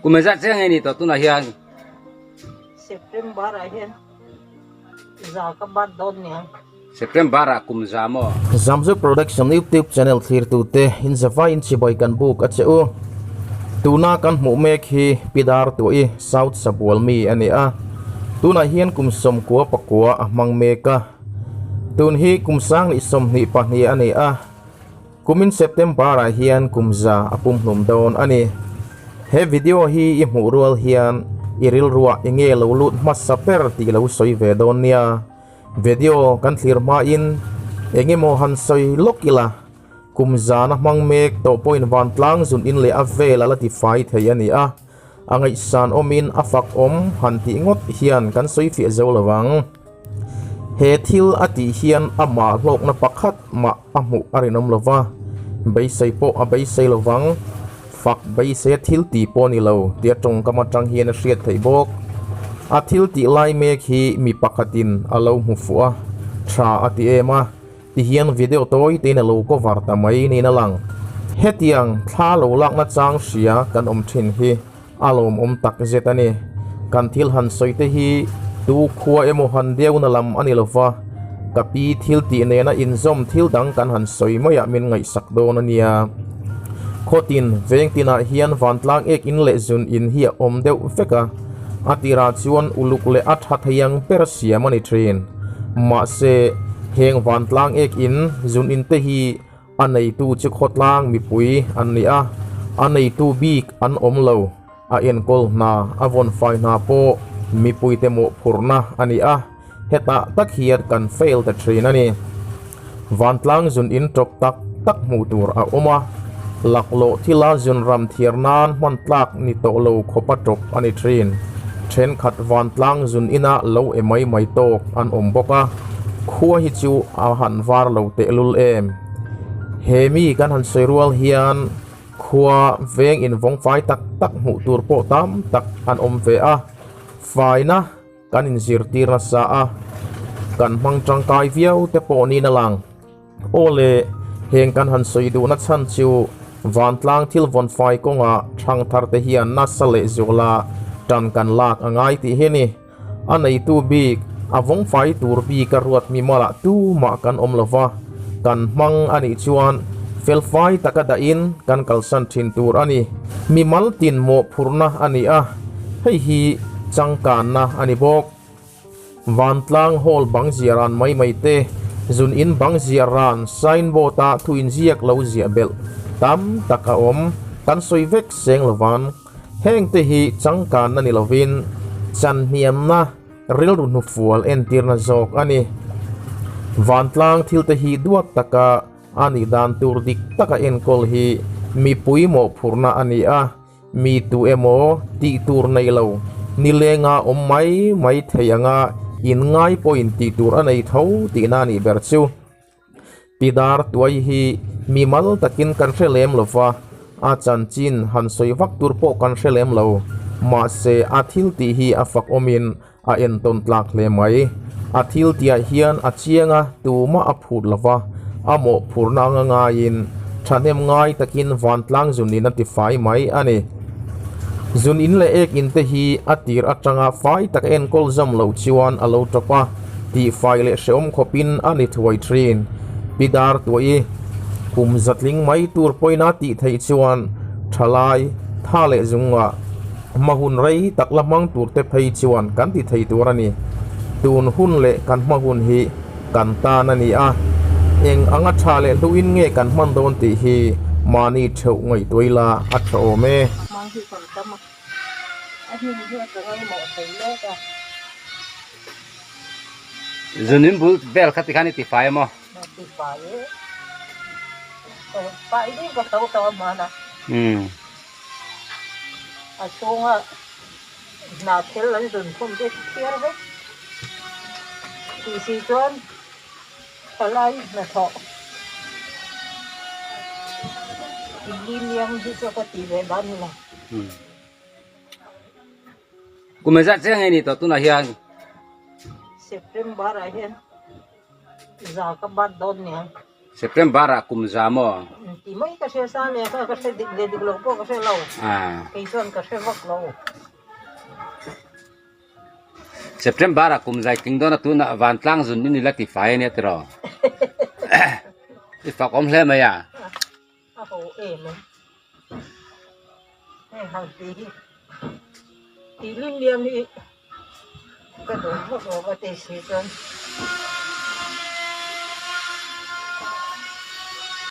Kum engzat chiang nge ni tawh tunah hian? September ah hian za ka bat dawn niang. September ah kum za maw? Zamzuk Production YouTube channel thlirtute in zavai in chibai kan buk a che u. Tuna kan hmuh mek hi Pidar Tuahi South Sabual mi a ni a. Tunah hian kum 94 a hmang mek a. Tun hi kum 2022 a ni a. Kumin September ah hian kum za a pumhlum dawn a ni. He video hi i hmuh rual hian i rilruah i nge lo lut hmasa ber tih lo sawi ve dawn nia. Video kan thlir hmain eng emaw han sawi lawk ila, kum zana hmang mek tawh pawhin vantlang zun in leh a vel a la ti fai thei a ni a. A ngaihsan awmin a fak awm han tih ngawt hian kan sawi fiah zo lo ang. He thil a tih hian amah hlawkna pakhat mah a hmuh a rinawm lo va, beisei pawh a beisei lo vang. Fak beiseia thil tih pawh a ni lo tia tawngkam atang hian a hriat theih bawk. A thil tih lai mek hi mi pakhatin a lo hmu fuh a, tha a ti em a, Tihian video tawi tein a lo cover ta mai niin a lang. Hetiang thla lo lakna chang hria kan awm thin hi a lawmawm tak zet a ni. Kan thil han sawi te hi tu khua emaw han deuna lam a ni lova, ka pi thil tih nena inzawm thil dang kan han sawi maiah min ngaihsak dawn a nia. Khawtin veng tinah hian vantlang ek in leh zun in hi a awm deuh vek a, a tirah chuan uluk leh a tha thei ang ber siam a ni thin. Mahse, heng vantlang ek in zun in te hi a neitu chu khawtlang mipui an ni a, a neitu bik an awm lo. A enkawl hna, a vawn fai hna pawh mipuite mawhphurhna a ni a, hetah tak hian kan fail ta thin a ni. Vantlang zun in tawp tak tak hmuh tur a awm a, laklawh thila zun ram thiar nan hman tlak ni tawh lo khawpa tawp a ni thin. Thenkhat vantlang zun ina lo e mai mai tawk an awm bawk a, khua hi chu a han var lo tehlul em. He mi kan han sawi rual hian khua veng invawng fai tak tak hmuh tur pawh tam tak an awm ve a, faina Kan inzirtir nasa a, kan hmang tangkai viau te pawh niin a lang. Aw le, heng kan han sawi duhna chhan chu vantlang thil vawn fai kawngah thang thar te hian nasa leh zuala tan kan lak a ngai tih hi a ni. A neitu bik, a vawng fai tur bik a ruat mi malah tumah kan awm lo va, kan hmang a nih chuan fel fai taka dahin kan kalsan thin tur a ni. Mimal tin mawhphurhna a ni a, hei hi changkanna a ni bawk. Vantlang hall bang ziah ran mai mai te, zun in bang ziah ran signboard a thu inziak lo ziah belh tam tak a awm, kan sawi vek seng lovan. Heng te hi changkanna ni lovin chanhniamna rilru hnufual entirna zawk a ni. Vantlang thil te hi duat taka A nih dan tur dik taka enkawl hi mipui mawhphurhna a ni a, mi tu emaw tih tur nei lo, nilenga awm mai mai thei anga inngai pawhin tih tur a nei tho tihna a nih ber chu. Tidar tuai hi mi mal takin kan hre lem lo va, a chanchin han sawi vak tur pawh kan hre lem lo, mahse a thil tih hi a fak awmin A entawn tlak hle mai. A thil tihah hian a chiang a, tumah a phut lo va, a mawhphurhna anga ngaiin thahnem ngai takin vantlang zun in a ti fai mai a ni. Zun in leh ek in te hi a tir atanga fai taka enkawl zam loh chuan a lo tawp a, tihfai leh hrehawm khawpin a ni thuai thin. Pi Dar Tuahi, kum zatling mai tur pawhin a tih theih chuan thalai, tha leh zungah, Hma hun rei tak la hmang tur te phei chuan kan ti thei tur a ni. Tun hun leh kan hma hun hi kan tan a ni a, eng anga tha leh hluin nge kan hman dawn tih hi mahni theuh ngaihtuah ila a tha awm e. Hmang hi kan tam a, a hnim hi a tla ngaimawh thei lawk a. Zunin bul vel kha tikhan i tifai a maw? Tifai e. Fai deuh ka tho tawh a hman a. Umm. A chhunga hnah thil an zun khum te thiar vek tih si chuan palai hnathawh inliliam hi chu ka tih ve dan a ni. Kum engzat chiang nge ni tawh tunah hian? September ah hian za ka bat dawn niang. September ah kum za maw? Tih mai ka hria sa nia kha ka hre dik leh dik lo pawh ka hre lo. Kei chuan ka hre vak lo. September ah kum zai tling dawn a tunah vantlang zun in i la ti fai a nia tiraw? I fak awm hle mai a. A ho em a. Hei han ti hi tih lim liam hi ka duh vak lo va ti si chuan.